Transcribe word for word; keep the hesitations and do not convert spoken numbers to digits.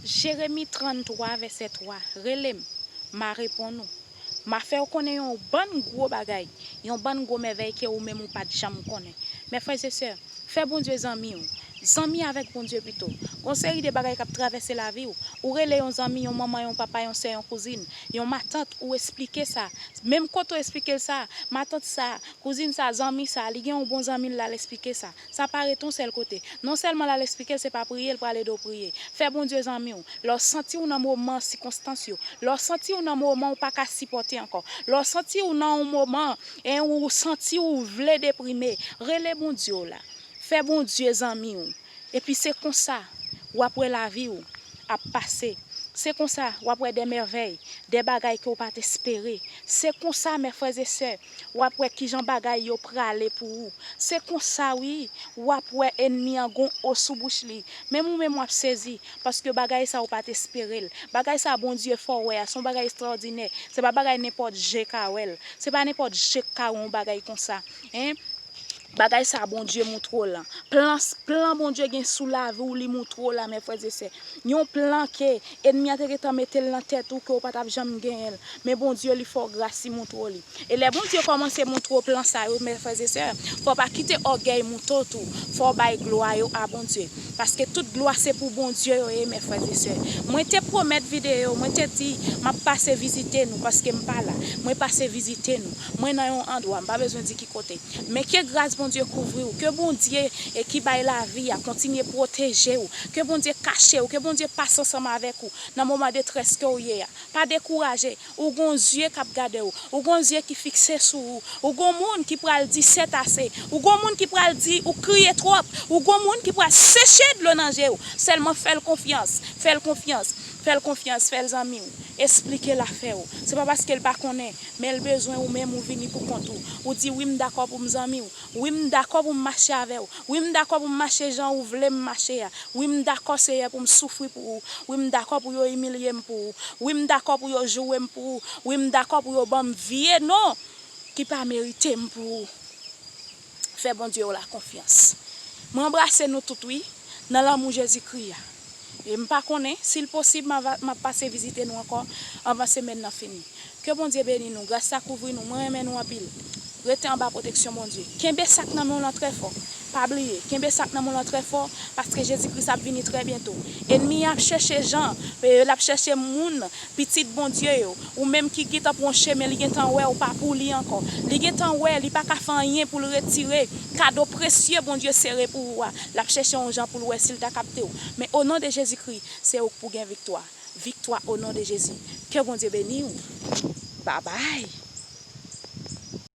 Jeremi tranntwa, vèsè twa, rele m, m a reponn ou. M a fè w konnen yon bann gwo bagay, yon bann gwo mèvèy ke ou menm ou pa t janm konnen. Mè frè e sè, fè Bondye zanmi w. Zanmi avèk Bondye pito. Gon seri de bagay k ap travèse lavi w. Ou rele yon zanmi, yon manman, yon papa, yon sè, yon kouzin, yon matant, ou esplike sa. Menm kote w esplike l sa, matant sa, kouzin sa, zanmi sa, li gen yon bon zanmi l, l al esplike sa. Sa pa ret yon sèl kote. Non sèlman l al esplike l, se pa priye l prale do priye. Fè Bondye zanmi w. Lè w santi w nan moman sikonstans yo, lè w santi w nan moman w pa ka sipòte ankò, lè w santi w nan yon moman, en, ou santi w vle deprime, rele Bondye w la. Fè Bondye zanmi w. Epi se konsa w ap wè lavi w ap pase. Se konsa w ap wè de mèvèy, de bagay ke w pa t espere. Se konsa, mè frè e sè, w ap wè kijan bagay yo prale pou ou. Se konsa, wi, w ap wè ènmi an gon o sou bouch li. Menm ou menm w ap sezi, paske bagay sa ou pa t espere l. Bagay sa Bondye fè w wè a, se yon bagay ekstraòdinè. Se pa bagay nenpòt je ka wè l. Se pa nenpòt je k ka wè yon bagay konsa. En, bagay sa Bondye moutre w lan. Plan, plan Bondye gen sou lavi w, li moutre w la, mè frè e sè. Yon plan ke ènmi an te gentan mete l nan tèt ou ke w pa t ap janm genyen l. Men Bondye, li fè w gras, li moutre w li. E lè Bondye kòmanse moutre w plan sa yo, mè frè e sè, fò w pa kite ògèy moute w tou. Fò w bay glwa yo a Bondye. Paske tout glwa se pou Bondye yo ye, mè frè e sè. Mwen te pwomèt videyo, mwen te di, m ap pase vizite nou, paske m pa la. Mwen pase vizite nou. Mwen nan yon andwa, m pa bezwen di ki kote. Men ke gras Bondye kouvri w, ke Bondye, e, ki bay lavi a kontinye pwoteje w, ke Bondye kache w, ke Bondye pase ansanm avèk ou nan moman detrès ke w ye a. Pa dekouraje, ou gon zye k ap gade w, ou gon zye ki fikse sou ou, ou gon moun ki pral di c'est assez, ou gon moun ki pral di ou kriye twòp, ou gon moun ki pral seche dlo nan je w. Sèlman fè l konfyans, fè l konfyans, fè l konfyans, fè l zanmi w. Esplike l afè w. Se pa paske l pa konnen, men l bezwen ou menm ou vini pou kont ou. Ou di, wi, m dakò pou m zanmi w. Wi, m dakò pou m mache avè w. Wi, m dakò pou m mache jan ou vle m mache a. Wi, m dakò, Seyè, pou m soufri pou ou. Wi, m dakò pou yo imilye m pou ou. Wi, m dakò pou yo joure m pou ou. Wi, m dakò pou yo ban m vye non ki pa merite m pou ou. Fè Bondye w la konfyans. Mwen anbrase nou tout, wi, nan lanmou Jezikri a. E m pa konnen, si l posib, m ava, m ap pase vizite nou ankò anvan semèn nan fini. Ke Bondye beni nou, gras la kouvri nou, mwen renmen nou anpil. Rete anba pwoteksyon Bondye. Kenbe sa k nan men w lan trè fò. Pa bliye, kenbe sa k nan men w lan trè fò, paske Jezi Kris ap vini trè byento. Ènmi an ap chèche jan, e, l ap chèche moun, pitit Bondye yo, ou menm ki gentan pran yon chemen, li gentan wè ou pa pou li ankò. Li gentan wè li pa ka fè anyen pou l retire kado presye Bondye sere pou ou a. L ap chèche yon jan pou l wè si l ta kapte w. Men o non de Jezikri, se ou k pou gen viktwa. Viktwa o non de Jezi. Ke Bondye beni w. Babay.